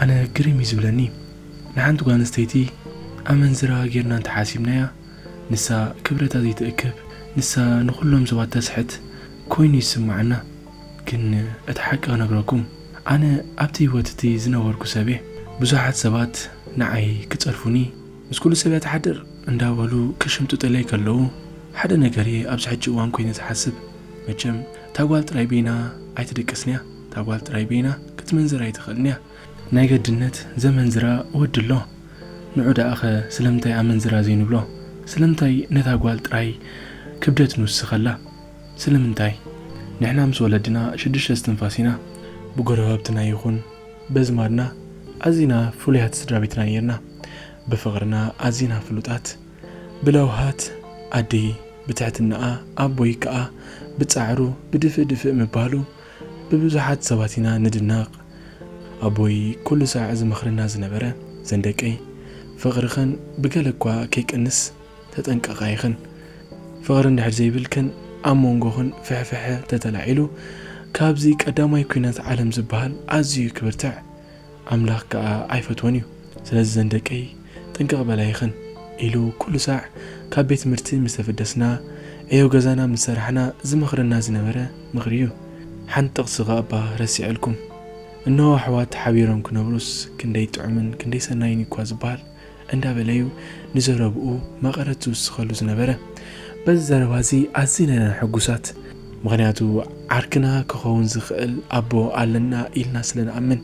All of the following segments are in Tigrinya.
ኣነ ግርም እዩ ዝብለኒ። ንሓንቲ ጓል ኣንስተይቲ ኣመንዝራ ጌርና እንተሓሲብናያ፣ ንሳ ክብረታ ዘይትእክብ፣ ንሳ ንኹሎም ሰባት ተስሕት ኮይኑ ይስምዓና። ግን እቲ ሓቂ ክነግረኩም፣ ኣነ ኣብቲ ህይወት እቲ ዝነበርኩ ሰብ እየ። ብዙሓት ሰባት ንዓይ ክጸርፉኒ፣ ምስ ኩሉ ሰብ እያ ትሓድር እንዳበሉ ክሽምጥጡለይ ከለዉ፣ ሓደ ነገር እየ ኣብዚ ሕጂ እዋን ኮይነ ዝሓስብ። መቸም እታ ጓል ጥራይ በይና ኣይትድቅስን እያ። እታ ጓል ጥራይ በይና ክትምንዝር ኣይትኽእልን እያ። ናይ ገድነት ዘመንዝራ ወዲ ኣሎ። ንዑ ደኣኸ ስለምንታይ ኣመንዝራ ዘይንብሎ? ስለምንታይ ነታ ጓል ጥራይ ክብደት ንውስኸላ? ስለምንታይ? ንሕና ምስ ወለድና ሽዱሽተ እስትንፋስ ኢና። ብጎረባብትና ይኹን በዝማድና ኣዚና ፍሉያት ስድራ ቤትና ነይርና። ብፍቕርና ኣዚና ፍሉጣት፣ ብለውሃት ኣደይ ብትሕትናኣ፣ ኣቦይ ከኣ ብጻዕሩ ብድፍእ ድፍእ ምባሉ ብብዙሓት ሰባት ኢና ንድነቕ። ኣቦይ ኩሉ ሳዕ ዝመኽረና ዝነበረ፣ "ዘን ደቀይ፣ ፍቕርኽን ብገለ እኳ ከይቀንስ ተጠንቀቓ ኢኽን። ፍቕሪ እንድሕር ዘይብልክን ኣብ መንጎኽን ፍሕፍሐ ተተላዒሉ፣ ካብዚ ቀዳማይ ኲናት ዓለም ዝበሃል ኣዝዩ ክብርትዕ፣ ኣምላኽ ከኣ ኣይፈትዎን እዩ። ስለዚ ዘን ደቀይ ጥንቅቕ በላ ኢኽን" ኢሉ ኩሉ ሳዕ ካብ ቤት ትምህርቲ ምስ ተፈደስና፣ ዕዮ ገዛና ምስ ሰራሕና ዝመኽረና ዝነበረ ምኽሪ እዩ። ሓንቲ ጥቕሲ ከኣ እባ ረሲዐልኩም። "እንሆ ኣሕዋት ሓቢሮም ክነብሩስ ክንደይ ጥዑምን ክንደይ ሰናይን እዩ እኳ" ዝበሃል እንዳበለ እዩ ንዘረብኡ መቐረት ዝውስኸሉ ዝነበረ። በዚ ዘረባ እዚ ኣዚና ኢና ሕጉሳት። ምኽንያቱ ዓርክና ክኸውን ዝኽእል ኣቦ ኣለና ኢልና ስለ ንኣምን።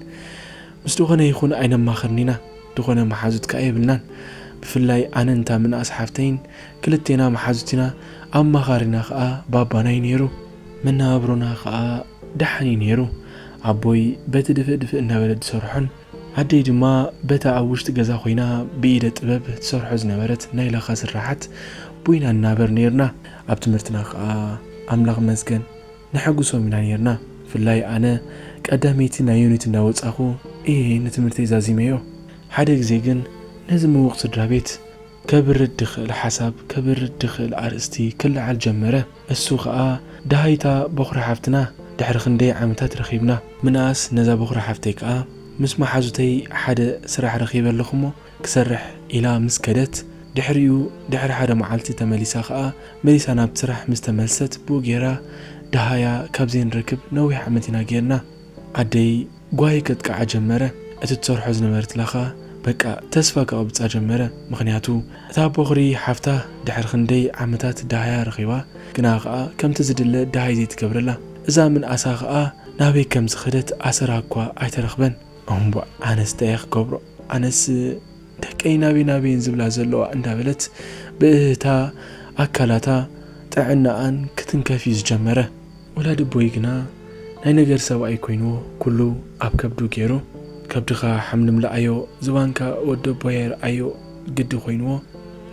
ምስ ዝኾነ ይኹን ኣይነማኽርን ኢና። ዝኾነ መሓዙት ከኣ የብልናን። ብፍላይ ኣነን እታ ምንኣስ ሓፍተይን ክልቴና መሓዙት ኢና። ኣማኻሪና ከኣ ባባና እዩ ነይሩ። መነባብሮና ከኣ ደሓን እዩ ነይሩ። ኣቦይ በቲ ድፍእ ድፍእ እናበለ ዝሰርሖን ኣደይ ድማ በታ ኣብ ውሽጢ ገዛ ኮይና ብኢደ ጥበብ ትሰርሖ ዝነበረት ናይ ላኻ ስራሓት ቡይና ንናበር ነይርና። ኣብ ትምህርትና ከኣ ኣምላኽ ይመስገን ነሐጉሶም ኢና ነይርና። ብፍላይ ኣነ ቀዳመይቲ ናይ ዩኒት እንዳወጻኹ እየ ንትምህርተይ ዛዚመዮ። ሓደ ግዜ ግን ነዚ ምዉቕ ስድራ ቤት ከብርድ ድኽእል ሓሳብ፣ ከብርድ ድኽእል ኣርእስቲ ክለዓል ጀመረ። እሱ ኸኣ ደሃይታ በኹሪ ሓፍትና ድሕሪ ክንደይ ዓመታት ረኺብና። ምንኣስ ነዛ በኹሪ ሓፍተይ ከኣ ምስ መሓዙተይ ሓደ ስራሕ ረኺበ ኣለኹ እሞ ክሰርሕ ኢላ ምስ ከደት፣ ድሕሪኡ ድሕሪ ሓደ መዓልቲ ተመሊሳ ኸኣ መሊሳ ናብቲ ስራሕ ምስ ተመልሰት ብኡ ጌራ ደሃያ ካብ ዘይንረክብ ነዊሕ ዓመት ኢና ጌርና። ኣደይ ጓሂ ከጥቅዓ ጀመረ። እቲ ትሰርሖ ዝነበረት ላኻ በቃ ተስፋ ከቐብጻ ጀመረ። ምኽንያቱ እታ በኹሪ ሓፍታ ድሕሪ ክንደይ ዓመታት ደሃያ ረኺባ፣ ግና ኸኣ ከምቲ ዝድለ ደሃይ ዘይትገብረላ። እዛ ምንኣሳ ኸኣ ናበይ ከም ዝኸደት ኣሰራ እኳ ኣይተረኽበን። እምቧ ኣነስ እንታይ እየ ክገብሮ? ኣነስ ደቀይ ናበይ ናበይን ዝብላ ዘለዋ እንዳበለት ብእህታ ኣካላታ ጥዕናኣን ክትንከፍ እዩ ዝጀመረ። ወላዲ ኣቦይ ግና ናይ ነገር ሰብኣይ ኮይንዎ ኩሉ ኣብ ከብዱ ገይሩ፣ ከብድኻ ሓምልም ለኣዮ፣ ዝባንካ ወዲ ኣቦይ ኣይረኣዮ ግዲ ኮይንዎ፣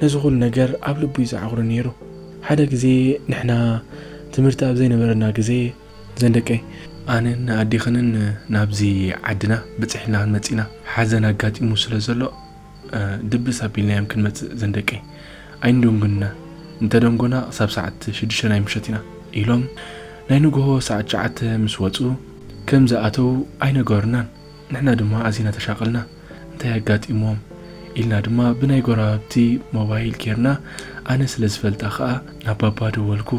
ነዚ ኩሉ ነገር ኣብ ልቡ እዩ ዝዓቑሩ ነይሩ። ሓደ ግዜ ንሕና ትምህርቲ ኣብ ዘይነበረና ግዜ፣ ዘን ደቀይ፣ ኣነን ኣዴኽንን ናብዚ ዓድና በጺሕና ክንመጽእ ኢና። ሓዘን ኣጋጢሙ ስለ ዘሎ፣ እ፣ ድብስ ኣቢልናዮም ክንመጽእ ዘን ደቀይ ኣይንደንጉንና። እንተደንጎና ክሳብ ሰዓት ሽዱሽተ ናይ ምሸት ኢና ኢሎም ናይ ንግሆ ሰዓት ትሽዓተ ምስ ወጹ ከም ዝኣተዉ ኣይነገሩናን። ንሕና ድማ ኣዚና ተሻቐልና። እንታይ ኣጋጢሞም ኢልና ድማ ብናይ ጎረባብቲ ሞባይል ጌርና፣ ኣነ ስለ ዝፈልጣ ኸኣ ናብ ባባ ደወልኩ።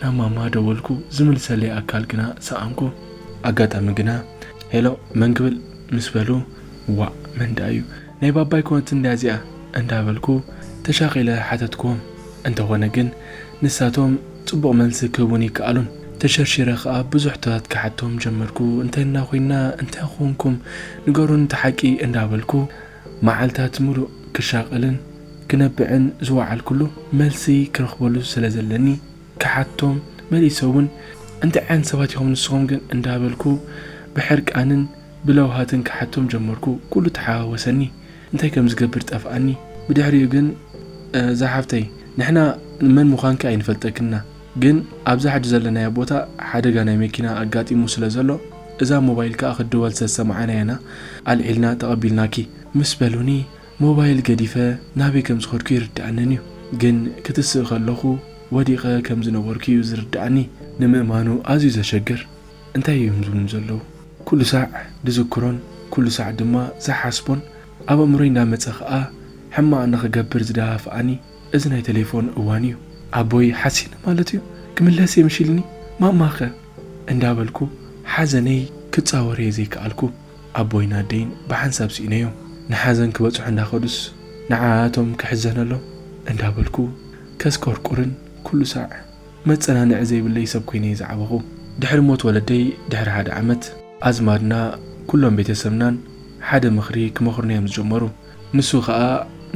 ናብ ማማ ደወልኩ፣ ዝምልሰለይ ኣካል ግና ሰኣንኩ። ኣጋጣሚ ግና፣ "ሄሎ፣ መን ክብል?" ምስ በሉ፣ "ዋእ፣ መን ደኣ እዩ? ናይ ባባይ ኮነት እንድያ እዚኣ?" እንዳበልኩ ተሻቒለ ሓተትኩዎም። እንተኾነ ግን ንሳቶም ጽቡቕ መልሲ ክህቡኒ ኣይከኣሉን። ተሸርሺረ ኸኣ ብዙሕ ሕቶታት ክሓቶም ጀመርኩ። "እንታይ እና ኮይንና? እንታይ ኮንኩም? ንገሩኒ እቲ ሓቂ" እንዳበልኩ መዓልታት ምሉእ ክሻቐልን ክነብዕን ዝወዓልኩሉ፣ መልሲ ክረኽበሉ ስለ ዘለኒ ክሓቶም፣ መሊሰ እውን "እንታይ ዓይነት ሰባት ኢኹም ንስኹም ግን?" እንዳበልኩ ብሕርቃንን ብለውሃትን ክሓቶም ጀመርኩ። ኩሉ ተሓዋወሰኒ። እንታይ ከም ዝገብር ጠፍኣኒ። ብድሕሪኡ ግን፣ "እ፣ እዛ ሓፍተይ፣ ንሕና መን ምዃንኪ ኣይንፈልጠክን ኢና፣ ግን ኣብዛ ሕጂ ዘለናዮ ቦታ ሓደጋ ናይ መኪና ኣጋጢሙ ስለ ዘሎ፣ እዛ ሞባይል ከኣ ክትድወል ስለ ዝሰማዕናያ ኢና ኣልዒልና ተቐቢልናኪ" ምስ በሉኒ፣ ሞባይል ገዲፈ ናበይ ከም ዝኸድኩ ይርድኣንን እዩ። ግን ክትስእ ከለኹ ወዲቐ ከም ዝነበርኩ እዩ ዝርድኣኒ። ንምእማኑ ኣዝዩ ዘሸግር። እንታይ እዮም ዝብሉኒ ዘለዉ? ኩሉ ሳዕ ዝዝክሮን ኩሉ ሳዕ ድማ ዝሓስቦን ኣብ ኣእምሮይ እንዳመጸ ኸኣ ሕማቕ ንኽገብር ዝደፋፍኣኒ እዚ ናይ ቴሌፎን እዋን እዩ። ኣቦይ ሓሲኒ ማለት እዩ፣ ክምለስ እየ ምሽ ኢልኒ፣ ማማኸ እንዳበልኩ ሓዘነይ ክጻወር እየ ዘይከኣልኩ። ኣቦይን ኣደይን ብሓንሳብ ስኢነዮም። ንሓዘን ክበጽሑ እንዳኸዱስ ንዓኣቶም ክሕዘነሎም እንዳበልኩ ከስቆርቁርን ኩሉ ሳዕ መጸናንዒ ዘይብለይ ሰብ ኮይነ እየ ዝዓበኹ። ድሕሪ ሞት ወለደይ ድሕሪ ሓደ ዓመት ኣዝማድና ኩሎም ቤተሰብናን ሓደ ምኽሪ ክመኽሩና እዮም ዝጀመሩ። ንሱ ኸኣ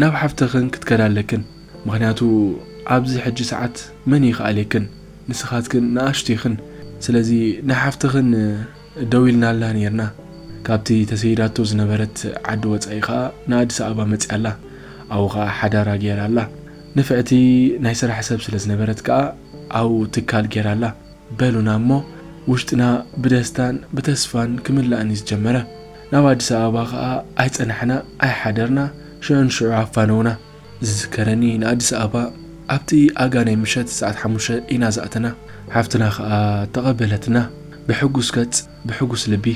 ናብ ሓፍትኽን ክትከዳ ኣለክን፣ ምኽንያቱ ኣብዚ ሕጂ ሰዓት መን ይኽኣለክን፣ ንስኻትክን ንኣሽቱ ኢኽን። ስለዚ ንሓፍትኽን ደዊልናላ ኔርና። ካብቲ ተሰይዳቶ ዝነበረት ዓዲ ወጻኢ ኸኣ ንኣዲስ ኣበባ መጺኣላ። ኣብኡ ኸኣ ሓዳራ ጌራላ። ንፍዕቲ ናይ ስራሕ ሰብ ስለ ዝነበረት ከኣ ኣብኡ ትካል ጌራላ። በሉና እሞ ውሽጥና ብደስታን ብተስፋን ክምላእን እዩ ዝጀመረ። ናብ ኣዲስ ኣበባ ኸኣ ኣይጸናሕና ኣይሓደርና፣ ሽዑ ንሽዑ ኣፋነውና። ዝዝከረኒ ንኣዲስ ኣበባ ኣብቲ ኣጋ ናይ ምሸት ሰዓት ሓሙሽተ ኢና ዝኣተና። ሓፍትና ኸኣ ተቐበለትና ብሕጉስ ገጽ ብሕጉስ ልቢ።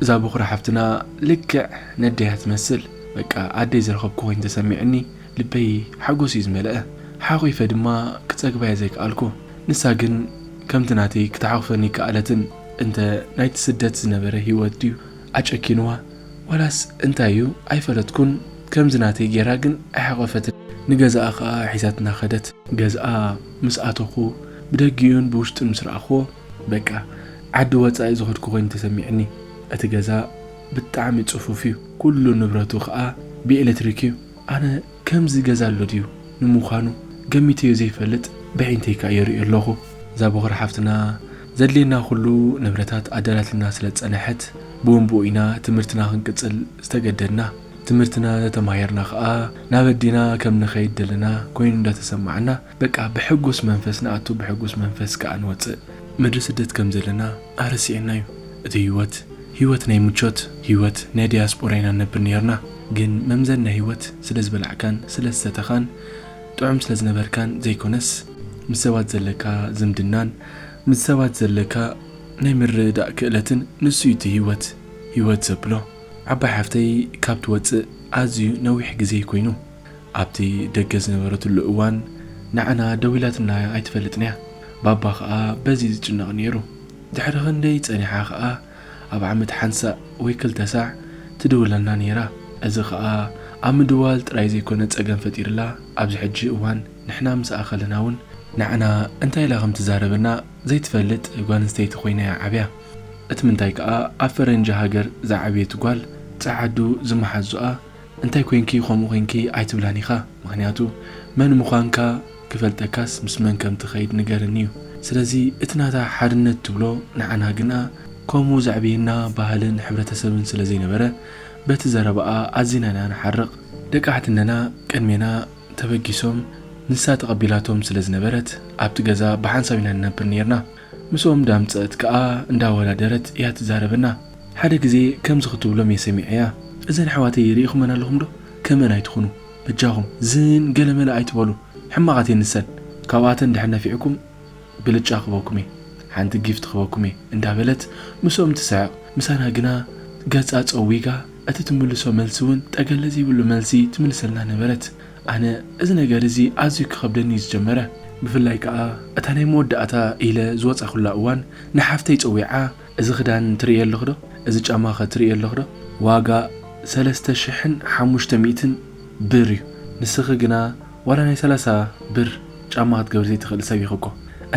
እዛ በኹሪ ሓፍትና ልክዕ ነደያ ትመስል። በቃ ኣደይ ዝረኸብኩ ኮይኑ ተሰሚዕኒ፣ ልበይ ሓጎስ እዩ ዝመልአ። ሓቑፈ ድማ ክጸግባያ ዘይከኣልኩ። ንሳ ግን ከምቲ ናተይ ክትሓቑፈኒ ከኣለትን። እንተ ናይቲ ስደት ዝነበረ ህይወት ድዩ ኣጨኪንዋ ዋላስ እንታይ እዩ ኣይፈለጥኩን። ከምዚ ናተይ ጌራ ግን ኣይሓቖፈትን። ንገዛኣ ኸኣ ሒዛትና ኸደት። ገዛኣ ምስ ኣተኹ ብደጊኡን ብውሽጥን ምስ ረኣኽዎ በቃ ዓዲ ወጻኢ ዝኸድኩ ኮይኑ ተሰሚዕኒ። እቲ ገዛ ብጣዕሚ ጽፉፍ እዩ። ኩሉ ንብረቱ ኸኣ ብኤሌክትሪክ እዩ። ኣነ ከምዚ ገዛ ኣሎ ድዩ ንምዃኑ ገሚተዮ ዘይፈልጥ ብዒንተይ ከኣ የርእዮ ኣለኹ። እዛ በኹሪ ሓፍትና ዘድልየና ኩሉ ንብረታት ኣዳላትልና ስለ ዝጸንሐት ብኡንብኡ ኢና ትምህርትና ክንቅጽል ዝተገደድና። ትምህርትና ተማሂርና ኸኣ ናብ ኣዲና ከም ንኸይድ ደለና ኮይኑ እንዳተሰማዓና በቃ ብሕጉስ መንፈስ ንኣቱ ብሕጉስ መንፈስ ከኣ ንወጽእ። ምድሪ ስደት ከም ዘለና ኣረሲዕና እዩ። እቲ ህይወት ህይወት ናይ ምቾት ህይወት ናይ ዲያስፖራ ኢና ንነብር ነይርና። ግን መምዘኒ ናይ ህይወት ስለ ዝበላዕካን ስለ ዝሰተኻን ጥዑም ስለ ዝነበርካን ዘይኮነስ ምስ ሰባት ዘለካ ዝምድናን ምስ ሰባት ዘለካ ናይ ምርድዳእ ክእለትን ንሱ እዩ እቲ ህይወት ህይወት ዘብሎ። ዓባይ ሓፍተይ ካብ ትወጽእ ኣዝዩ ነዊሕ ግዜ ኮይኑ ኣብቲ ደገ ዝነበረትሉ እዋን ንዓና ደዊላትና ኣይትፈልጥን እያ። ባባ ኸኣ በዚ ዝጭነቕ ነይሩ። ድሕሪ ክንደይ ጸኒሓ ኸኣ ኣብ ዓመት ሓንሳእ ወይ ክልተ ሳዕ ትድውለልና ነይራ። እዚ ኸኣ ኣብ ምድዋል ጥራይ ዘይኮነ ጸገም ፈጢርላ። ኣብዚ ሕጂ እዋን ንሕና ምስኣ ከለና እውን ንዓና እንታይ ኢላ ከም ትዛረበና ዘይትፈልጥ ጓል ኣንስተይቲ ኮይና እያ ዓብያ። እቲ ምንታይ ከኣ ኣብ ፈረንጂ ሃገር ዝዓበየት ጓል ጸዓዱ ዝመሓዙኣ እንታይ ኮይንኪ ከምኡ ኮይንኪ ኣይትብላን ኢኻ። ምኽንያቱ መን ምዃንካ ክፈልጠካስ ምስ መን ከም ትኸይድ ንገርኒ እዩ። ስለዚ እቲ ናታ ሓድነት ትብሎ ንዓና ግና ከምኡ ዘዕብየና ባህልን ሕብረተሰብን ስለ ዘይነበረ በቲ ዘረባኣ ኣዚና ኢና ንሓርቕ። ደቂ ኣሕትነና ቅድሜና ተበጊሶም ንሳ ተቐቢላቶም ስለ ዝነበረት ኣብቲ ገዛ ብሓንሳብ ኢና ንነብር ነይርና። ምስኦም እንዳምጸእት ከኣ እንዳወዳደረት እያ ትዛረበና። ሓደ ግዜ ከምዚ ክትብሎም እየ ሰሚዐያ፣ እዘን ኣሕዋተይ ርኢኹመን ኣለኹም ዶ? ከምአን ኣይትኹኑ፣ በጃኹም ዝን ገለመለ ኣይትበሉ፣ ሕማቓት እየን ንሰን። ካብኣተን ድሕር ነፊዕኩም ብልጫ ክበኩም እየ፣ ሓንቲ ጊፍት ክበኩም እየ እንዳበለት ምስኦም ትስሕቕ። ምሳና ግና ገጻ ጸዊጋ እቲ ትምልሶ መልሲ እውን ጠገለ ዘይብሉ መልሲ ትምልሰልና ነበረት። ኣነ እዚ ነገር እዚ ኣዝዩ ክኸብደኒ እዩ ዝጀመረ። ብፍላይ ከኣ እታ ናይ መወዳእታ ኢለ ዝወጻኹላ እዋን ንሓፍተይ ጸዊዓ፣ "እዚ ክዳን ትርእዮ ኣለኺ ዶ? እዚ ጫማኸ ትርእዮ ኣለኺ ዶ? ዋጋ ሰለስተ ሽሕን ሓሙሽተ ሚእትን ብር እዩ። ንስኺ ግና ዋላ ናይ ሰላሳ ብር ጫማ ክትገብሪ ዘይትኽእሊ ሰብ ኢኺ እኮ"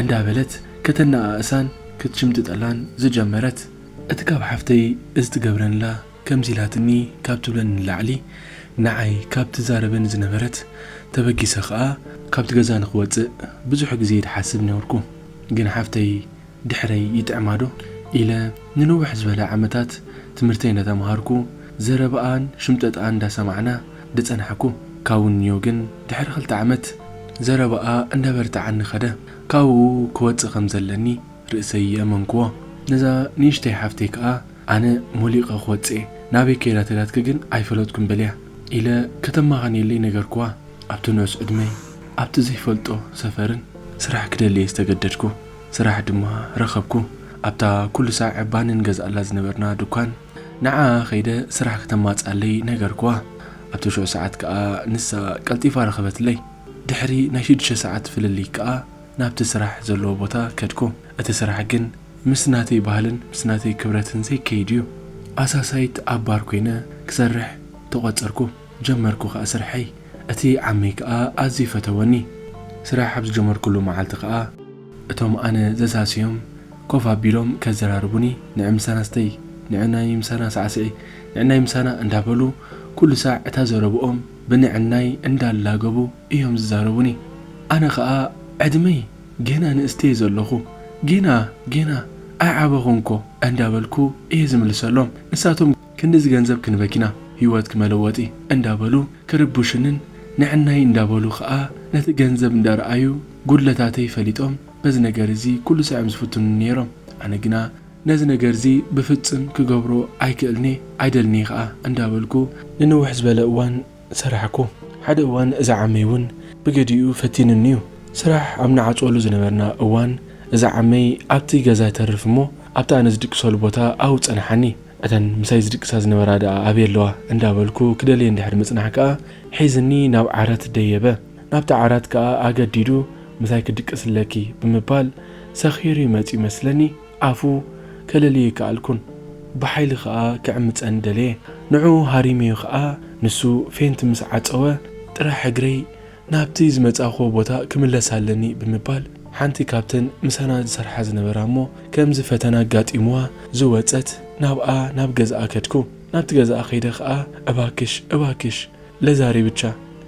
እንዳበለት ከተነኣእሳን ክትሽምጥጠላን ዝጀመረት። እቲ ካብ ሓፍተይ እዚ ትገብረንላ ከምዚ ኢላትኒ ካብ ትብለኒ ንላዕሊ ንዓይ ካብ ትዛረበኒ ዝነበረት ተበጊሰ ኸኣ ካብቲ ገዛ ንኽወጽእ ብዙሕ ግዜ ድሓስብ ነበርኩ። ግን ሓፍተይ ድሕረይ ይጥዕማ ዶ ኢለ ንንውሕ ዝበለ ዓመታት ትምህርተይ እንዳተማሃርኩ ዘረባኣን ሽምጠጣኣን እንዳሰማዕና ድጸናሕኩ። ካብኡ ንዮ ግን ድሕሪ ክልተ ዓመት ዘረባኣ እንዳበርትዓኒ ኸደ። ካብኡ ክወጽእ ከም ዘለኒ ርእሰይ የእመንክዎ። ነዛ ንእሽተይ ሓፍተይ ከኣ ኣነ ሞሊቐ ክወጽእ እየ፣ ናበይ ከይዳ ተዳትኪ ግን ኣይፈለጥኩን በልያ ኢለ ከተማኸንየለይ ነገርክዋ። ኣብቲ ንኡስ ዕድመይ ኣብቲ ዘይፈልጦ ሰፈርን ስራሕ ክደሊ እየ ዝተገደድኩ። ስራሕ ድማ ረኸብኩ። ኣብታ ኩሉ ሳዕ ባኒ ንገዝኣላ ዝነበርና ድኳን ንዓ ኸይደ ስራሕ ከተማጻለይ ነገርኩዋ። ኣብቲ ሽዑ ሰዓት ከኣ ንሳ ቀልጢፋ ረኸበትለይ። ድሕሪ ናይ ሽዱሽተ ሰዓት ፍልልይ ከኣ ናብቲ ስራሕ ዘለዎ ቦታ ከድኩ። እቲ ስራሕ ግን ምስ ናተይ ባህልን ምስ ናተይ ክብረትን ዘይከይድ እዩ። ኣሳሳይት ኣባር ኮይነ ክሰርሕ ተቖጸርኩ። ጀመርኩ ከኣ ስርሐይ። እቲ ዓመይ ከኣ ኣዝዩ ፈተወኒ። ስራሕ ኣብ ዝጀመርኩሉ መዓልቲ ከኣ እቶም ኣነ ዘሳስዮም ኮፍ ኣቢሎም ከዘራርቡኒ፣ ንዒ ምሳና ስተይ፣ ንዒ ናይ ምሳና ሳዕስዒ፣ ንዒ ናይ ምሳና እንዳበሉ ኩሉ ሳዕ እታ ዘረብኦም ብንዕናይ እንዳላገቡ እዮም ዝዛረቡኒ። ኣነ ከኣ ዕድመይ ገና ንእስቲ እየ ዘለኹ፣ ገና ገና ኣይዓበኹን እኮ እንዳበልኩ እየ ዝምልሰሎም። ንሳቶም ክንድዚ ገንዘብ ክንበኪና ህይወትኪ መለወጢ እንዳበሉ ክርብሹንን ንዕናይ እንዳበሉ ከኣ ነቲ ገንዘብ እንዳረኣዩ ጉድለታተይ ፈሊጦም በዚ ነገር እዚ ኩሉ ሳዕ እዮም ዝፍትኑኒ ነይሮም። ኣነ ግና ነዚ ነገር እዚ ብፍጽም ክገብሮ ኣይክእልኒ ኣይደልኒ ከኣ እንዳበልኩ ንንውሕ ዝበለ እዋን ሰራሕኩ። ሓደ እዋን እዚ ዓመይ እውን ብገዲኡ ፈቲኑኒ እዩ። ስራሕ ኣብ ንዓጽወሉ ዝነበርና እዋን እዚ ዓመይ ኣብቲ ገዛ ይተርፍ እሞ ኣብቲ ኣነ ዝድቅሰሉ ቦታ ኣብኡ ጸንሓኒ። እተን ምሳይ ዝድቅሳ ዝነበራ ደኣ ኣበይ ኣለዋ እንዳበልኩ ክደልየን ድሕሪ ምጽናሕ ከኣ ሒዝኒ ናብ ዓራት ደየበ። ናብቲ ዓራት ከኣ ኣገዲዱ ምሳይ ክድቅስ ኣለኪ ብምባል ሰኺሩ ይመጽእ ይመስለኒ ኣፉ ከለልዮ ኣይከኣልኩን። ብሓይሊ ከኣ ክዕምጸኒ ደለየ። ንዕኡ ሃሪመዮ ከኣ ንሱ ፌንት ምስ ዓጸወ ጥራሕ እግረይ ናብቲ ዝመጻእክዎ ቦታ ክምለስ ኣለኒ ብምባል ሓንቲ ካብተን ምሳና ዝሰርሓ ዝነበራ እሞ ከምዚ ፈተና ኣጋጢምዋ ዝወጸት ናብኣ ናብ ገዝኣ ከድኩ። ናብቲ ገዝኣ ከይደ ከኣ እባክሽ እባክሽ ለዛሬ ብቻ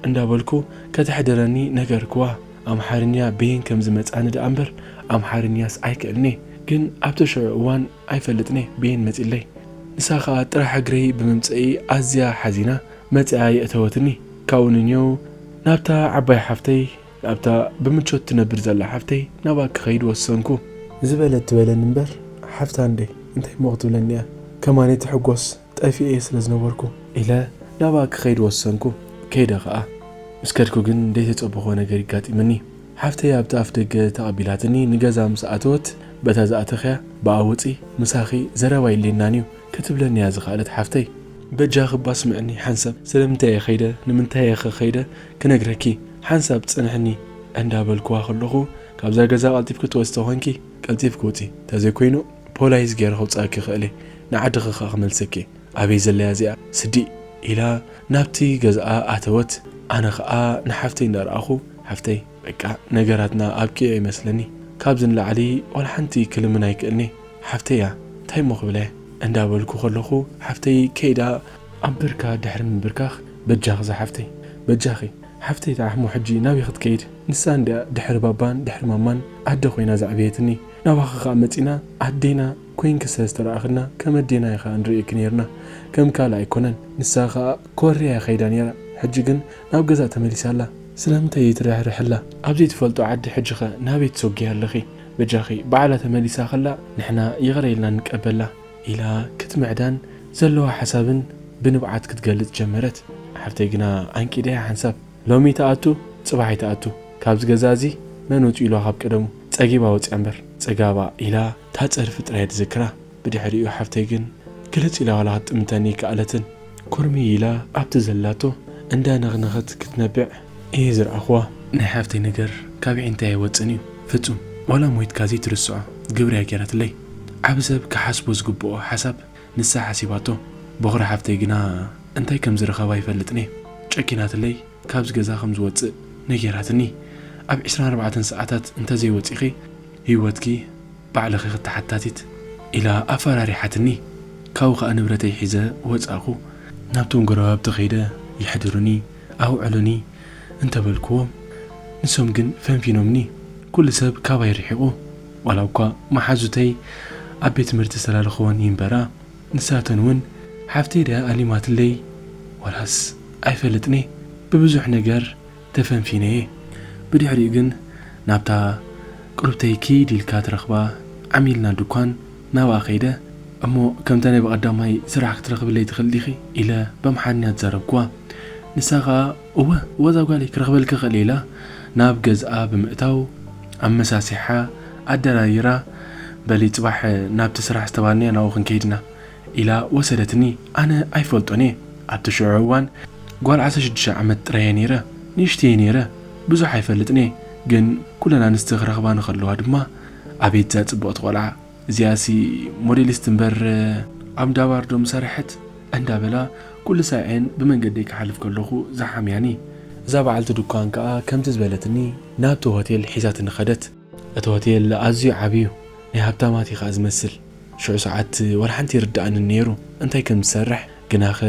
እንዳበልኩ ከተሕድረኒ ነገርክዋ። ኣምሓርኛ በየን ከም ዝመጻኒ ደኣ እምበር ኣምሓርኛስ ኣይክእልኔ። ግን ኣብቲ ሽዑ እዋን ኣይፈልጥኔ በየን መጺለይ። ንሳ ከኣ ጥራሕ እግረይ ብምምጸኢ ኣዝያ ሓዚና መጺኣ የእተወትኒ። ካብኡ ንንየው ናብታ ዓባይ ሓፍተይ ናብታ ብምቾት ትነብር ዘላ ሓፍተይ ናብኣ ክኸይድ ወሰንኩ። ዝበለት ትበለኒ እምበር ሓፍታ እንዴ እንታይ እሞ ክትብለኒ እያ? ከማነይ ትሕጎስ ጠፊኤ ስለ ዝነበርኩ ኢለ ናብኣ ክኸይድ ወሰንኩ። ከይደ ኸኣ። ምስ ከድኩ ግን ዘይተጸበኽዎ ነገር ይጋጢምኒ። ሓፍተይ ኣብቲ ኣፍ ደገ ተቐቢላትኒ ንገዛ ምስ ኣተወት በታ ዝኣተኽያ ብኣ ውጺ ምሳኺ ዘረባ የድልየናን እዩ ክትብለኒ እያ ዝኸኣለት ሓፍተይ። በጃኺ እባ ስምዕኒ ሓንሳብ ስለምንታይ እየ ኸይደ ንምንታይ እየ ኸ ኸይደ ክነግረኪ ሓንሳብ ጽንሕኒ እንዳበልክዋ ከለኹ ካብዛ ገዛ ቀልጢፍኪ ትወጺ ተኾንኪ ቀልጢፍኪ ውጺ እንተዘይኮይኑ ፖላይስ ገይረ ከውጽኣኪ ይኽእል እየ ንዓድኺ ኸኣ ክመልሰኪ እየ። ኣበይ ዘላ እያ እዚኣ ስዲ ኢላ ናብቲ ገዝኣ ኣተወት። ኣነ ኸኣ ንሓፍተይ እንዳረኣኹ ሓፍተይ በቃ ነገራትና ኣብቂዑ ይመስለኒ ካብዚ ንላዕሊ ዋላ ሓንቲ ክልምን ኣይክእልኒ ሓፍተይ እያ እንታይ እሞ ክብለ እንዳበልኩ ከለኹ ሓፍተይ ከይዳ ኣብ ብርካ ድሕሪ ምብርካኽ በጃኺ ዝሓፍተይ በጃኺ ሓፍተይ ትዓሕሞ ሕጂ ናበይ ክትከይድ ንሳ እንድያ ድሕሪ ባባን ድሕሪ ማማን ኣደ ኮይና ዘዕበየትኒ ናባኺ ኸኣ መጺና ኣዴና ኮይንኪ ስለ ዝተረኣኽና ከም ኣዴና ኢኻ ንርእየኪ ነይርና ከም ካልእ ኣይኮነን ንሳ ኸኣ ኮርያ እያ ኸይዳ ነይራ ሕጂ ግን ናብ ገዛ ተመሊሳ ኣላ ስለምንታይ እየ ትርሕርሕ ኣላ ኣብ ዘይትፈልጦ ዓዲ ሕጂ ኸ ናበይ ትሰጉያ ኣለኺ በጃኺ ባዕላ ተመሊሳ ኸላ ንሕና ይቕረ ኢልና ንቀበላ ኢላ ክትምዕዳን ዘለዋ ሓሳብን ብንብዓት ክትገልጽ ጀመረት። ሓፍተይ ግና ኣንቂዳ እያ ሓንሳብ፣ ሎሚ ትኣቱ ጽባሕ ኣይትኣቱ፣ ካብዚ ገዛ እዚ መን ውጽእ ኢልዋ ካብ ቀደሙ፣ ጸጊባ ወጺኣ እምበር ጸጋባ ኢላ እታ ጸርፊ ጥራይ እያ ትዝክራ። ብድሕሪኡ ሓፍተይ ግን ግልጽ ኢላ ዋላ ክትጥምተኒ ኣይከኣለትን። ኩርምይ ኢላ ኣብቲ ዘላቶ እንዳነኽነኸት ክትነብዕ እየ ዝረኣኽዋ። ናይ ሓፍተይ ነገር ካብ ኣዒንተይ ኣይወጽእን እዩ ፍጹም። ዋላ ሞይትካ ዘይትርስዖ ግብሪ እያ ገይራትለይ። ዓቢ ሰብ ክሓስቦ ዝግብኦ ሓሳብ ንሳ ሓሲባቶ። ቦኽሪ ሓፍተይ ግና እንታይ ከም ዝረኸባ ኣይፈልጥን እየ። ጨኪናትለይ ካብዚ ገዛ ከም ዝወጽእ ነጊራትኒ። ኣብ ዕስራን ኣርባዕተን ሰዓታት እንተ ዘይወጺኺ ህይወትኪ ባዕልኺ ክትሓታቲት ኢላ ኣፈራሪሓትኒ። ካብኡ ኸኣ ንብረተይ ሒዘ ወጻእኹ። ናብቶም ጎረባብቲ ኸይደ የሕድሩኒ፣ ኣውዕሉኒ እንተበልክዎም ንሶም ግን ፈንፊኖምኒ። ኩሉ ሰብ ካባይ ርሒቑ። ዋላ እኳ መሓዙተይ ኣብ ቤት ትምህርቲ ዝተላለኽወን ይንበራ፣ ንሳተን እውን ሓፍተይ ድያ ኣሊማትለይ ዋላስ ኣይፈልጥን'የ፣ ብብዙሕ ነገር ተፈንፊነ'የ። ብድሕሪኡ ግን ናብታ ቅሩብተይ ኪድ ኢልካ ትረኽባ ዓሚልና ድኳን ናብኣ ከይደ፣ እሞ ከምታ ናይ ብቐዳማይ ስራሕ ክትረኽብለይ ትኽእሊ ዲኺ? ኢለ በምሓርኛ ተዛረብክዋ። ንሳ ኸኣ እወ፣ እወ እዛ ጓለይ ክረኽበልኪ እኽእል እየ ኢላ ናብ ገዝኣ ብምእታው ኣመሳሲሓ ኣደራሪራ፣ በሊ ጽባሕ ናብቲ ስራሕ ዝተባህልናዮ ናብኡ ክንከይድ ኢና ኢላ ወሰደትኒ። ኣነ ኣይፈልጦን እየ። ኣብቲ ሽዑ እዋን ጓል ዓሰርተ ሽዱሽተ ዓመት ጥራይ እየ ነይረ። ንእሽተይ እየ ነይረ። ብዙሕ ኣይፈልጥን እየ። ግን ኩለን ኣንስቲ ክረኽባ ንኸለዋ ድማ፣ "ኣቤት እዛ ጽብቕቲ ቆልዓ፣ እዚኣሲ ሞዴሊስት እምበር ኣብ ዳባር ዶ ምሰርሐት?" እንዳበላ ኩሉ ሳዕኤን ብመንገደይ ክሓልፍ ከለኹ ዝሓምያኒ። እዛ በዓልቲ ድኳን ከኣ ከምቲ ዝበለትኒ ናብቲ ሆቴል ሒዛትኒ ኸደት። እቲ ሆቴል ኣዝዩ ዓቢ እዩ። ናይ ሃብታማት እዩ ኸኣ ዝመስል። ሽዑ ሰዓት ዋላ ሓንቲ ይርድኣንን ነይሩ እንታይ ከም ዝሰርሕ። ግናኸ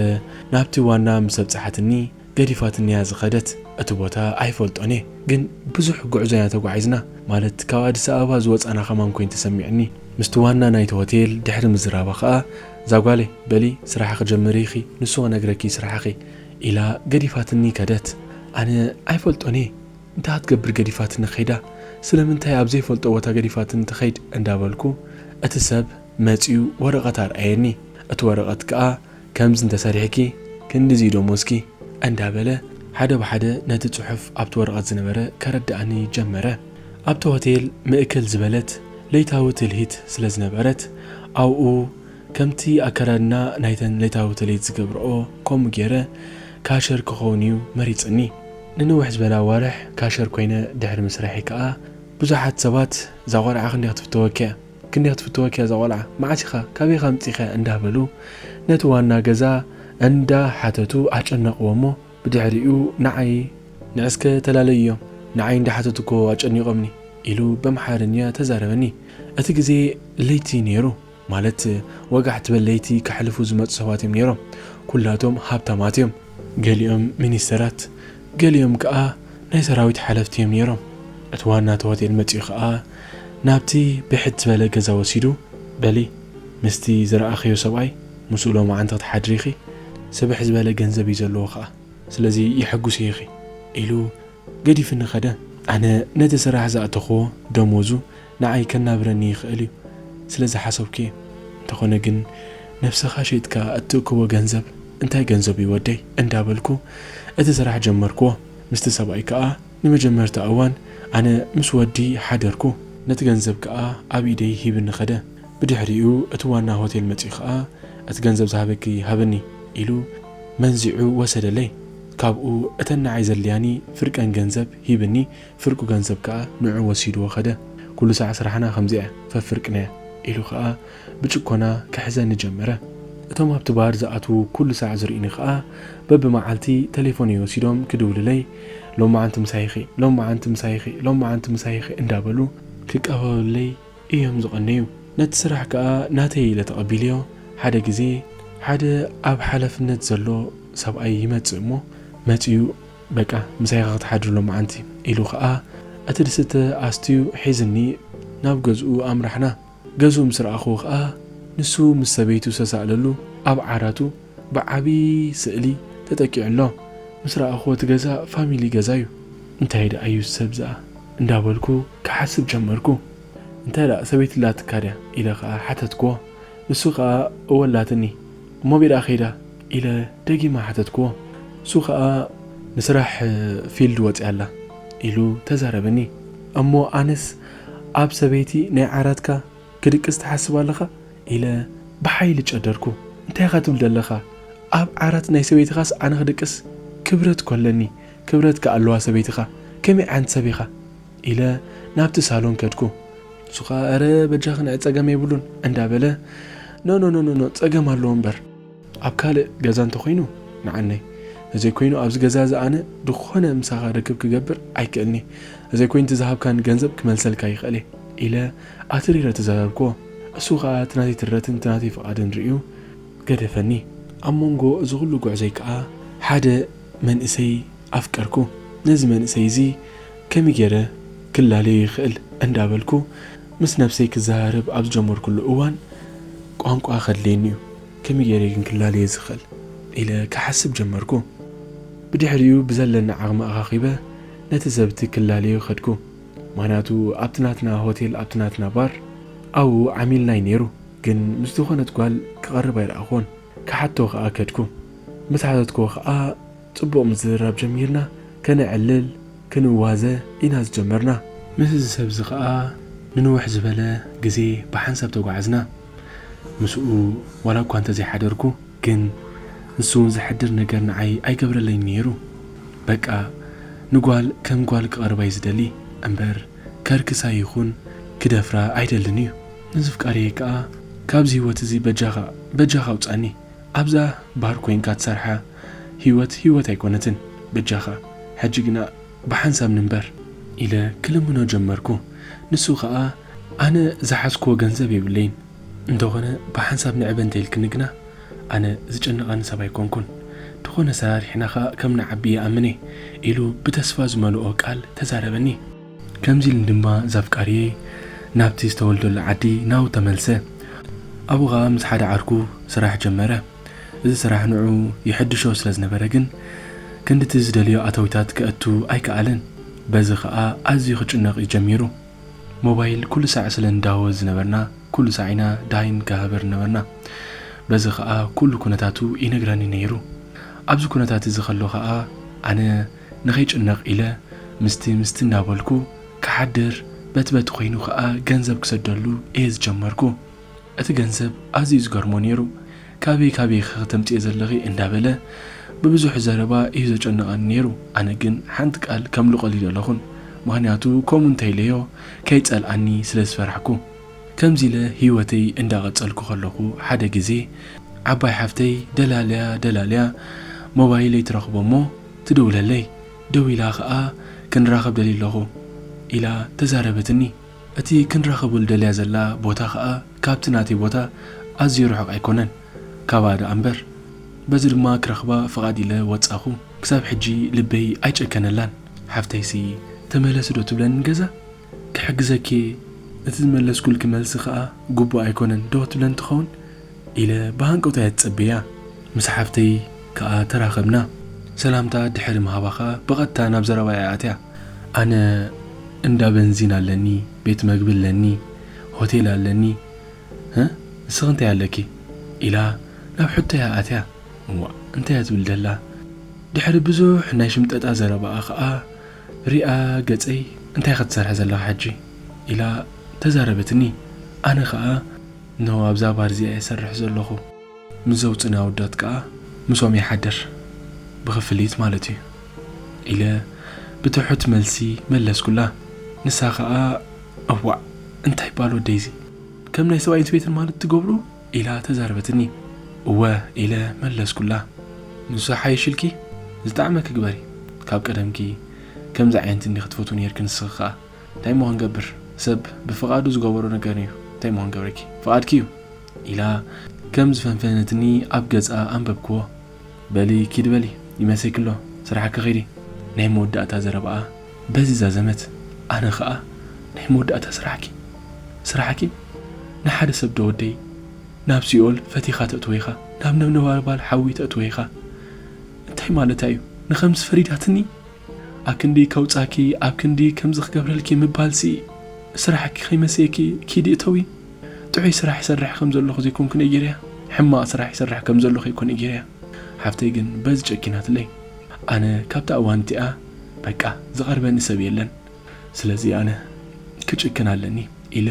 ናብቲ ዋና ምስ ኣብጽሓትኒ ገዲፋትኒ እያ ዝኸደት። እቲ ቦታ ኣይፈልጦን እየ፣ ግን ብዙሕ ጉዕዞ ኢና ተጓዒዝና። ማለት ካብ ኣዲስ ኣበባ ዝወጻና ከማን ኮይኑ ተሰሚዕኒ። ምስቲ ዋና ናይቲ ሆቴል ድሕሪ ምዝራባ ኸኣ፣ "እዛ ጓለይ፣ በሊ ስራሕኺ ጀምሪ ኢኺ፣ ንሱ ክነግረኪ ስራሕኺ" ኢላ ገዲፋትኒ ከደት። ኣነ ኣይፈልጦን እየ። እንታይ ክትገብር ገዲፋትኒ ከይዳ? ስለምንታይ ኣብ ዘይፈልጦ ቦታ ገዲፋትኒ ትኸይድ? እንዳበልኩ፣ እቲ ሰብ መጺኡ ወረቐት ኣርኣየኒ። እቲ ወረቐት ከኣ፣ "ከምዚ እንተሰሪሕኪ፣ ክንድዚ እዩ ደሞዝኪ" እንዳበለ፣ ሓደ ብሓደ ነቲ ጽሑፍ ኣብቲ ወረቐት ዝነበረ ከረድኣኒ ጀመረ። ኣብቲ ሆቴል ምእክል ዝበለት ለይታዊ ትልሂት ስለ ዝነበረት፣ ኣብኡ ከምቲ ኣከዳድና ናይተን ለይታዊ ትልሂት ዝገብርኦ፣ ከምኡ ገይረ ካሸር ክኸውን እዩ መሪጽኒ። ንንውሕ ዝበለ ኣዋርሕ ካሸር ኮይነ ድሕሪ ምስራሐይ ከኣ፣ ብዙሓት ሰባት፣ "እዛ ቆልዓ ክንደይ ክትፍተወኪ እያ? ክንደይ ክትፍተወኪ እያ እዛ ቆልዓ? መዓስ ኢኻ? ካበይ ኢኻ ኣምጺእኻ?" እንዳበሉ ነቲ ዋና ገዛ እንዳሓተቱ ኣጨነቕዎ እሞ፣ ብድሕሪኡ ንዓይ፣ "ንዕስከ ተላለይዮ፣ ንዓይ እንዳሓተቱ እኮ ኣጨኒቖምኒ" ኢሉ በምሓርኛ ተዛረበኒ። እቲ ግዜ ለይቲ ነይሩ። ማለት፣ ወጋሕ ትበል ለይቲ ከሕልፉ ዝመጹ ሰባት እዮም ነይሮም። ኩላቶም ሃብታማት እዮም። ገሊኦም ሚኒስተራት፣ ገሊኦም ከኣ ናይ ሰራዊት ሓለፍቲ እዮም ነይሮም። እቲ ዋና እቲ ሆቴል መጺኡ ከኣ ናብቲ ብሕት ዝበለ ገዛ ወሲዱ፣ "በሊ፣ ምስቲ ዝረኣኽዮ ሰብኣይ፣ ምስኡ ሎማዓንቲ ክትሓድሪ ኢኺ። ስብሕ ዝበለ ገንዘብ እዩ ዘለዎ ከኣ። ስለዚ የሐጉስ ኢኺ" ኢሉ ገዲፍኒ ኸደ። ኣነ ነቲ ስራሕ ዝኣተኽዎ ደሞዙ ንዓይ ከናብረኒ ይኽእል እዩ ስለ ዝሓሰብኩ እየ። እንተኾነ ግን፣ "ነብስኻ ሸይጥካ እትእክቦ ገንዘብ እንታይ ገንዘብ እዩ ወደይ?" እንዳበልኩ እቲ ስራሕ ጀመርክዎ። ምስቲ ሰብኣይ ከኣ ንመጀመርታ እዋን ኣነ ምስ ወዲ ሓደርኩ። ነቲ ገንዘብ ከኣ ኣብ ኢደይ ሂብኒ ኸደ። ብድሕሪኡ እቲ ዋና ሆቴል መጺኡ ኸኣ "እቲ ገንዘብ ዝሃበኪ ሃብኒ" ኢሉ መንዚዑ ወሰደለይ። ካብኡ እተን ንዓይ ዘድልያኒ ፍርቀን ገንዘብ ሂብኒ፣ ፍርቁ ገንዘብ ከኣ ንዑ ወሲድዎ ኸደ። "ኩሉ ሳዕ ስራሕና ከምዚኣ እያ፣ ፈፍርቅናያ" ኢሉ ኸኣ ብጭኮና ክሕዘኒ ጀመረ። እቶም ኣብቲ ባር ዝኣትዉ ኩሉ ሳዕ ዝርእዩኒ ኸኣ በብመዓልቲ ተሌፎነይ ወሲዶም ክድውሉለይ፣ "ሎማዓንቲ ምሳይ ኢኺ፣ ሎማዓንቲ ምሳይ ኢኺ፣ ሎማዓንቲ ምሳይ ኢኺ" እንዳበሉ ክቀባበሉለይ እዮም ዝቐነዩ። ነቲ ስራሕ ከኣ ናተይ ኢለ ተቐቢለዮ። ሓደ ግዜ ሓደ ኣብ ሓላፍነት ዘሎ ሰብኣይ ይመጽእ እሞ፣ መጺኡ፣ "በቃ ምሳይ ኢኻ ክትሓድር ሎማዓንቲ" ኢሉ ከኣ እቲ ድስተ ኣስትዩ ሒዝኒ ናብ ገዝኡ ኣምራሕና። ገዝኡ ምስ ረኣኽዎ ከኣ ንሱ ምስ ሰበይቱ ዝተሳእለሉ ኣብ ዓራቱ ብዓቢ ስእሊ ተጠቂዑ ኣሎ። ምስ ረኣኽዎ እቲ ገዛ ፋሚሊ ገዛ እዩ። "እንታይ ደኣ እዩ ሰብ ዝኣ?" እንዳበልኩ ክሓስብ ጀመርኩ። "እንታይ ደኣ ሰበይቲ ኣላትካ ድያ?" ኢለ ከኣ ሓተትክዎ። ንሱ ከኣ "እወ ኣላትኒ፣ እሞ ኣበይ ደኣ ከይዳ?" ኢለ ደጊመ ሓተትክዎ። ንሱ ከኣ "ንስራሕ ፊልድ ወጺኣ ኣላ" ኢሉ ተዛረበኒ። እሞ ኣነስ "ኣብ ሰበይቲ ናይ ዓራትካ ክድቅስ ትሓስብ ኣለኻ?" ኢለ ብሓይሊ ጨደርኩ። "እንታይ ኢኻ ትብል ዘለኻ? ኣብ ዓራት ናይ ሰበይትኻስ ኣነ ክድቅስ? ክብረት እኮ ኣለኒ፣ ክብረት ከኣ ኣለዋ ሰበይትኻ። ከመይ ዓይነት ሰብ ኢኻ?" ኢለ ናብቲ ሳሎን ከድኩ። ንሱ ኸኣ "ኧረ በጃኽን፣ ኣይ ጸገም የብሉን" እንዳበለ "ኖ፣ ኖ፣ ኖ፣ ኖ፣ ኖ፣ ጸገም ኣለዎ እምበር። ኣብ ካልእ ገዛ እንተኾይኑ ንዓነይ፣ ተዘይኮይኑ ኣብዚ ገዛ እዚ ኣነ ዝኾነ ምሳኻ ርክብ ክገብር ኣይክእልኒ። ተዘይኮይኑ እቲ ዝሃብካኒ ገንዘብ ክመልሰልካ ይኽእል እየ" ኢለ ኣትሪረ ተዛረብክዎ። እሱ ኸኣ እቲ ናተይ ትረትን እቲ ናተይ ፍቓድን ርእዩ ገደፈኒ። ኣብ መንጎ እዚ ኹሉ ጉዕዞይ ከኣ ሓደ መንእሰይ ኣፍቀርኩ። ነዚ መንእሰይ እዚ ከመይ ገይረ ክላለዮ ይኽእል እንዳበልኩ ምስ ነብሰይ ክዘራረብ ኣብ ዝጀመርኩሉ እዋን፣ "ቋንቋ ከድልየኒ እዩ፣ ከመይ ገይረ ግን ክላለዮ ዝኽእል?" ኢለ ክሓስብ ጀመርኩ። ብድሕሪኡ ብዘለኒ ዓቕሚ ኣኻኺበ ነቲ ሰብ'ቲ ክላለዮ ከድኩ። ምኽንያቱ ኣብቲ ናትና ሆቴል፣ ኣብቲ ናትና ባር ኣብኡ ዓሚልናይ ነይሩ፣ ግን ምስ ዝኾነት ጓል ክቐርብ ኣይረኣኹዎን። ክሓቶ ከኣ ከድኩ። ምስ ሓተትኩዎ ከኣ ጽቡቕ ምዝርራብ ጀሚርና፣ ከነዕልል፣ ክንዋዘ ኢና ዝጀመርና። ምስዚ ሰብ'ዚ ከኣ ንንውሕ ዝበለ ግዜ ብሓንሳብ ተጓዓዝና። ምስኡ ዋላ እኳ እንተዘይሓደርኩ፣ ግን ንሱ እውን ዘሕድር ነገር ንዓይ ኣይገብረለይን ነይሩ። በቃ ንጓል ከም ጓል ክቐርባ እዩ ዝደሊ እምበር፣ ከርክሳ ይኹን ክደፍራ ኣይደልን እዩ። ንዝፍቃርየ ከኣ፣ ካብዚ ህይወት እዚ በጃኻ፣ በጃኻ ኣውጻኒ። ኣብዛ ባር ኮይንካ ትሰርሓ ህይወት፣ ህይወት ኣይኮነትን። በጃኻ፣ ሕጂ ግና ብሓንሳብ ንንበር፣ ኢለ ክልምኖ ጀመርኩ። ንሱ ኸኣ፣ ኣነ ዝሓዝክዎ ገንዘብ የብለይን። እንተኾነ ብሓንሳብ ንዕበ እንተኢልክኒ ግና፣ ኣነ ዝጨንቓኒ ሰብ ኣይኮንኩን። ዝኾነ ሰራሪሕና ኸኣ ከም ንዓቢ ይኣምን እየ፣ ኢሉ ብተስፋ ዝመልኦ ቃል ተዛረበኒ። ከምዚ ኢሉ ድማ እዛ ኣፍቃሪየይ ናብቲ ዝተወልደሉ ዓዲ ናብኡ ተመልሰ። ኣብኡ ኸኣ ምስ ሓደ ዓርኩ ስራሕ ጀመረ። እዚ ስራሕ ንዑ ይሕድሾ ስለ ዝነበረ ግን፣ ክንድቲ ዝደልዮ ኣታዊታት ከእቱ ኣይከኣለን። በዚ ኸኣ ኣዝዩ ክጭነቕ እዩ ጀሚሩ። ሞባይል ኩሉ ሳዕ ስለ ንዳወዝ ዝነበርና፣ ኩሉ ሳዕ ኢና ደሃይ ንከሃበር ነበርና። በዚ ኸኣ ኩሉ ኩነታቱ ይነግረኒ ነይሩ። ኣብዚ ኩነታት እዚ ከሎ ኸኣ፣ ኣነ ንኸይጭነቕ ኢለ ምስቲ ምስቲ እናበልኩ ክሓድር፣ በቲ በቲ ኮይኑ ኸኣ ገንዘብ ክሰደሉ እየ ዝጀመርኩ። እቲ ገንዘብ ኣዝዩ ዝገርሞ ነይሩ። "ካበይ ካበይ ኢኺ ከተምጽእዮ ዘለኺ?" እንዳበለ ብብዙሕ ዘረባ እዩ ዘጨንቐኒ ነይሩ። ኣነ ግን ሓንቲ ቃል ከምልቐሉ ኣይደለኹን። ምኽንያቱ ከምኡ እንተ ኢለዮ ከይጸልኣኒ ስለ ዝፈራሕኩ። ከምዚ ኢለ ህይወተይ እንዳቐጸልኩ ከለኹ፣ ሓደ ግዜ ዓባይ ሓፍተይ ደላልያ ደላልያ ሞባይለይ ትረኽቦ እሞ ትድውለለይ። ደዊላ ኸኣ "ክንራኸብ ደልየ ኣለኹ" ኢላ ተዛረበትኒ። እቲ ክንራኸበሉ ደልያ ዘላ ቦታ ኸኣ ካብቲ ናተይ ቦታ ኣዝዩ ርሑቕ ኣይኮነን፣ ካብኣ ደኣ እምበር። በዚ ድማ ክረኽባ ፍቓድ ኢለ ወጻኹ። ክሳብ ሕጂ ልበይ ኣይጨከነላን። ሓፍተይሲ "ተመለሲ ዶ ትብለኒ ገዛ? ክሕግዘኪ፣ እቲ ዝመለስኩልኪ መልሲ ኸኣ ግቡእ ኣይኮነን ዶ ትብለኒ ትኸውን?" ኢለ ብሃንቀውታ እየ ዝጸበያ። ምስ ሓፍተይ ከኣ ተራኸብና። ሰላምታ ድሕሪ ምሃባ ኸኣ ብቐጥታ ናብ ዘረባ እያ ኣትያ። "ኣነ እንዳ በንዚን ኣለኒ፣ ቤት መግቢ ኣለኒ፣ ሆቴል ኣለኒ፣ እ? ንስኺ እንታይ ኣለኪ?" ኢላ ናብ ሕቶይ እያ ኣትያ። እዋእ፣ እንታይ እያ ትብል ደላ? ድሕሪ ብዙሕ ናይ ሽምጠጣ ዘረባኣ ኸኣ ሪኣ ገጸይ፣ "እንታይ ኢኺ ትሰርሒ ዘለኺ ሕጂ?" ኢላ ተዛረበትኒ። ኣነ ኸኣ፣ "እንሆ ኣብዛ ባር እዚኣ እየ እሰርሕ ዘለኹ። ምስ ዘውጽኡኒ ኣወዳት ከኣ ምስኦም ይሓድር፣ ብኽፍሊት ማለት እዩ" ኢለ ብትሑት መልሲ መለስኩላ። ንሳ ኸኣ፣ "እዋእ፣ እንታይ ይበሃል ወደይ እዚ? ከም ናይ ሰብኣይን ሰበይትን ማለት ትገብሩ?" ኢላ ተዛረበትኒ። "እወ" ኢለ መለስኩላ። "ንሱ ሓይሽ ኢልኪ? ዝጠዓመኪ ግበሪ። ካብ ቀደምኪ ከምዚ ዓይነት እንዲኺ ትፈትዊ ነይርኪ ንስኺ ኸኣ። እንታይ እሞ ክንገብር? ሰብ ብፍቓዱ ዝገበሮ ነገር እዩ። እንታይ እሞ ክንገብረኪ? ፍቓድኪ እዩ" ኢላ ከም ዝፈንፈነትኒ ኣብ ገጻ ኣንበብክዎ። "በሊ ኪዲ በሊ፣ ይመሰይኪ ኣሎ፣ ስራሕኪ ኺዲ" ናይ መወዳእታ ዘረባኣ በዚ ዛዘመት። ኣነ ኸኣ፣ "ናይ መወዳእታ ስራሕኪ? ስራሕኪ? ንሓደ ሰብ ዶ ወደይ ናብ ሲኦል ፈቲኻ ተእትዎ ኢኻ? ናብ ነበልባል ሓዊ ተእትዎ ኢኻ? እንታይ ማለታ እዩ? ንኸምዚ ፈሪዳትኒ?" ኣብ ክንዲ ከውጻኪ፣ ኣብ ክንዲ ከምዚ ክገብረልኪ ምባልሲ፣ ስራሕኪ ከይመሰየኪ ኪዲ እተዊ። ጥዑይ ስራሕ ይሰርሕ ከም ዘለኹ ዘይኮንኩ ነጊረያ፣ ሕማቕ ስራሕ ይሰርሕ ከም ዘለኹ ይኮ ነጊረያ። ሓፍተይ ግን በዚ ጨኪናትለይ። ኣነ ካብታ እዋን እቲኣ በቃ ዝቐርበኒ ሰብ የለን። ስለዚ ኣነ ክጭክን ኣለኒ ኢለ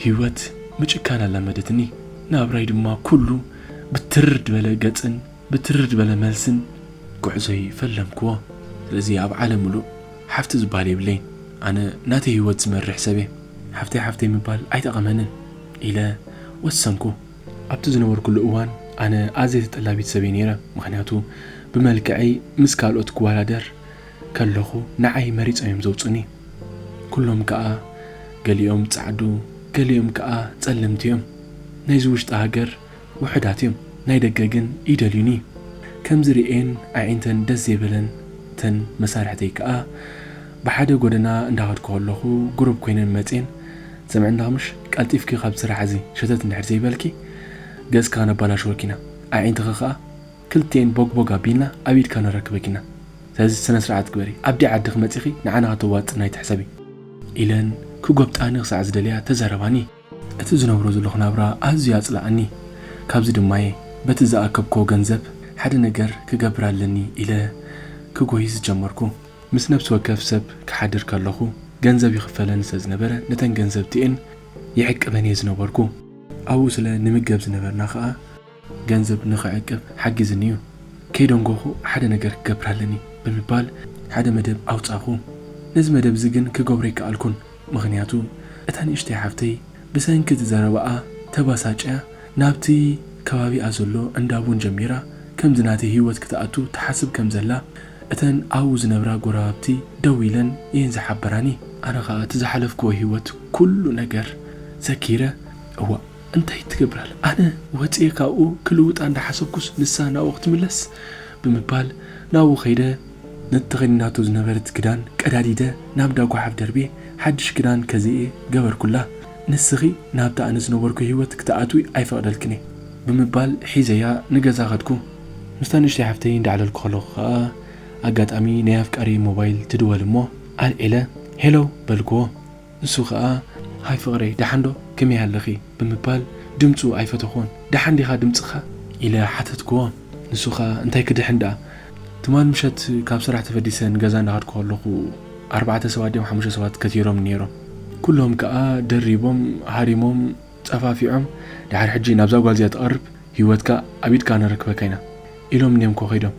ህይወት ምጭካን ኣላመደትኒ። ናብራይ ድማ ኩሉ ብትር ዝበለ ገጽን ብትርር ዝበለ መልስን ጉዕዞይ ፈለምክዎ። ስለዚ ኣብ ዓለም ምሉእ ሓፍቲ ዝበሃል የብለይን። ኣነ ናተይ ህይወት ዝመርሕ ሰብ እየ። ሓፍተይ ሓፍተይ ምባል ኣይጠቐመንን ኢለ ወሰንኩ። ኣብቲ ዝነበርኩሉ እዋን ኣነ ኣዝየ ተጠላቢት ሰብ እየ ነይረ። ምኽንያቱ ብመልክዐይ ምስ ካልኦት ክወዳደር ከለኹ ንዓይ መሪጾም እዮም ዘውጹኒ። ኩሎም ከኣ ገሊኦም ጻዕዱ፣ ገሊኦም ከኣ ጸለምቲ እዮም። ናይዚ ውሽጢ ሃገር ውሑዳት እዮም፣ ናይ ደገ ግን ይደልዩኒ። ከምዚ ርእየን ኣዒንተን ደስ ዘይበለን። እተን መሳርሕተይ ከኣ ብሓደ ጎደና እንዳኸድኩ ከለኹ ጉሩብ ኮይነን መጽየን፣ "ሰምዒ እንዳ ምሽ ቀልጢፍኪ ካብ ስራሕ እዚ ሸተት እንድሕር ዘይበልኪ ገጽኪ ከነባላሽወኪ ኢና፣ ኣዒንትኺ ከኣ ክልቲኤን ቦግቦግ ኣቢልና ኣብ ኢድካ ነረክበኪ ኢና። ስለዚ ስነ ስርዓት ግበሪ፣ ኣብዲ ዓድኺ መጺኺ ንዓና ከተዋጽና ኣይትሕሰቢ" ኢለን ክጎብጣኒ ክሳዕ ዝደልያ ተዛረባኒ። እቲ ዝነብሮ ዘለኹ ናብራ ኣዝዩ ኣጽለኣኒ። ካብዚ ድማ'የ በቲ ዝኣከብክዎ ገንዘብ ሓደ ነገር ክገብር ኣለኒ ኢለ ክጎይ ዝጀመርኩ። ምስ ነፍሲ ወከፍ ሰብ ክሓድር ከለኹ ገንዘብ ይኽፈለኒ ስለ ዝነበረ፣ ነተን ገንዘብ እቲኤን ይዕቅበን እየ ዝነበርኩ። ኣብኡ ስለ ንምገብ ዝነበርና ኸኣ ገንዘብ ንኽዕቅብ ሓጊዝኒ እዩ። ከይደንጎኹ ሓደ ነገር ክገብር ኣለኒ ብምባል ሓደ መደብ ኣውጻኹ። ነዚ መደብ እዚ ግን ክገብሮ ኣይከኣልኩን። ምኽንያቱ እታ ንእሽተይ ሓፍተይ ብሰንኪ እቲ ዘረባኣ ተባሳጭያ ናብቲ ከባቢኣ ዘሎ እንዳ ቡን ጀሚራ ከምዚ ናተይ ህይወት ክትኣቱ ትሓስብ ከም ዘላ እተን ኣብኡ ዝነብራ ጎረባብቲ ደው ኢለን እየን ዝሓበራኒ። ኣነ ኸኣ እቲ ዝሓለፍክዎ ህይወት ኩሉ ነገር ዘኪረ፣ እዋእ እንታይ ትገብር ኣላ? ኣነ ወጽየ ካብኡ ክልውጣ እንዳሓሰብኩስ ንሳ ናብኡ ክትምለስ ብምባል ናብኡ ከይደ። ነቲ ተኸዲናቶ ዝነበረት ክዳን ቀዳዲደ ናብ ጓሓፍ ደርብየ ሓድሽ ክዳን ከዝየ ገበርኩላ። ንስኺ ናብቲ ኣነ ዝነበርኩ ህይወት ክትኣትዊ ኣይፈቕደልክን እየ ብምባል ሒዘያ ንገዛ ከድኩ። ምስታ ንእሽተይ ሓፍተይ እንዳዕለልኩ ከለኹ ኸኣ ኣጋጣሚ ናይ ኣፍቃሪ ሞባይል ትድወል እሞ ኣልዒለ ሄሎ በልክዎ። ንሱ ኸኣ ሃይ ፍቕረይ ደሓን ዶ ከመይ ኣለኺ ብምባል ድምጹ ኣይፈተኹዎን። ደሓን ዲኻ ድምጽኻ ኢለ ሓተትክዎ። ንሱ ኸኣ እንታይ ክድሕን ደኣ ትማል ምሸት ካብ ስራሕ ተፈዲሰ ንገዛ እንዳኸድኩ ከለኹ ኣርባዕተ ሰባት ድዮም ሓሙሽተ ሰባት ከቲሮም ነይሮም። ኩሎም ከኣ ደሪቦም ሃሪሞም ጸፋፊዖም ድሓር ሕጂ ናብዛ ጓል እዚኣ ትቐርብ ህይወትካ ኣብ ኢድካ ነረክበካ ኢና ኢሎም እኒኦም ኮኸይዶም።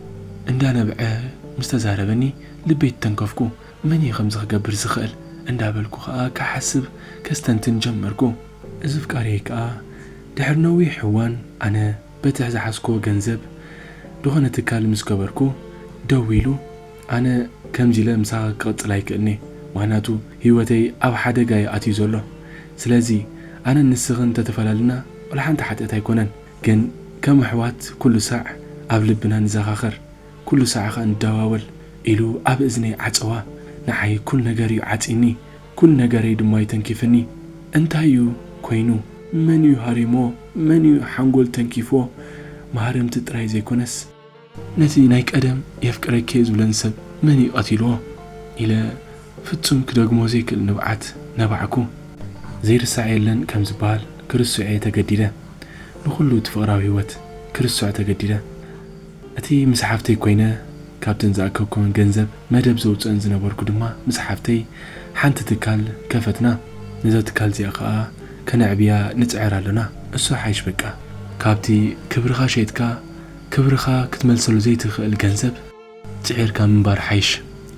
እንዳነብዐ ምስ ተዛረበኒ ልበይ ተተንከፍኩ። መን እዩ ከምዚ ክገብር ዝኽእል እንዳበልኩ ከኣ ክሓስብ ከስተንትን ጀመርኩ። እዚ ፍቃሪየይ ከኣ ድሕሪ ነዊሕ እዋን ኣነ በቲ ዝሓዝክዎ ገንዘብ ዝኾነ ትካል ምስ ገበርኩ ደው ኢሉ ኣነ ከምዚ ኢለ ምሳኻ ክቕጽል ኣይክእልኒ፣ ምኽንያቱ ህይወተይ ኣብ ሓደጋ እዩ ኣትዩ ዘሎ። ስለዚ ኣነን ንስኽን እንተተፈላልና ወላ ሓንቲ ሓጢኣት ኣይኮነን፣ ግን ከም ኣሕዋት ኩሉ ሳዕ ኣብ ልብና ንዘኻኸር፣ ኩሉ ሳዕ ኸኣ ንደዋወል ኢሉ ኣብ እዝነይ ዓጸዋ። ንዓይ ኩሉ ነገር እዩ ዓጺኒ፣ ኩሉ ነገረይ ድማ እዩ ተንኪፍኒ። እንታይ እዩ ኮይኑ? መን እዩ ሃሪሞ? መን እዩ ሓንጎል ተንኪፍዎ? ማህረምቲ ጥራይ ዘይኮነስ ነቲ ናይ ቀደም የፍቅረኪ ዝብለኒ ሰብ መን እዩ ቀቲልዎ? ኢለ ፍጹም ክደግሞ ዘይክእል ንብዓት ነባዕኩ። ዘይርሳዕ የለን ከም ዝበሃል ክርስዖ እየ ተገዲደ። ንኹሉ እቲ ፍቕራዊ ህይወት ክርስዖ ተገዲደ። እቲ ምስ ሓፍተይ ኮይነ ካብተን ዝኣከብኩወን ገንዘብ መደብ ዘውፅእን ዝነበርኩ ድማ ምስ ሓፍተይ ሓንቲ ትካል ከፈትና። ነዛ ትካል እዚኣ ኸዓ ከነዕብያ ንፅዕር ኣለና። እሱ ሓይሽ በቃ። ካብቲ ክብርኻ ሸይጥካ ክብርኻ ክትመልሰሉ ዘይትኽእል ገንዘብ ፅዒርካ ምንባር ሓይሽ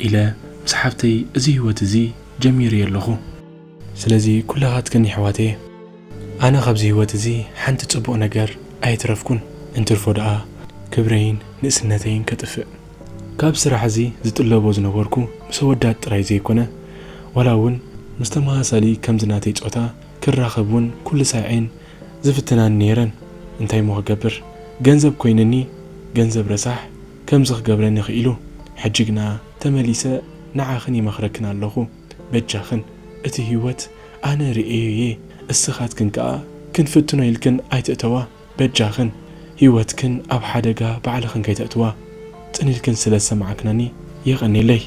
ኢለ ምስ ሓፍተይ እዚ ህይወት እዚ ጀሚረዮ ኣለኹ። ስለዚ ኩላኻትክን የሕዋተየ፣ ኣነ ካብዚ ህይወት እዚ ሓንቲ ጽቡቕ ነገር ኣየትረፍኩን፣ እንትርፎ ደኣ ክብረይን ንእስነተይን ከጥፍእ። ካብ ስራሕ እዚ ዝጥለቦ ዝነበርኩ ምስ ኣወዳት ጥራይ ዘይኮነ፣ ዋላ እውን ምስ ተመሳሳሊ ከምዚ ናተይ ጾታ ክራኸብ እውን ኩሉ ሳዕን ዝፍትናን ነይረን። እንታይ እሞ ክገብር፣ ገንዘብ ኮይንኒ፣ ገንዘብ ረሳሕ ከምዚ ክገብረኒ ክኢሉ። ሕጂ ግና ተመሊሰ ንዓኽን ይመኽረክን ኣለኹ። በጃኽን፣ እቲ ህይወት ኣነ ርእየዮ እየ፣ እስኻትክን ከኣ ክንፍትኖ ኢልክን ኣይትእተዋ። በጃኽን፣ ህይወትክን ኣብ ሓደጋ ባዕልኽን ከይተእትዋ። ጽን ኢልክን ስለ ዝሰማዕክናኒ የቐንየለይ።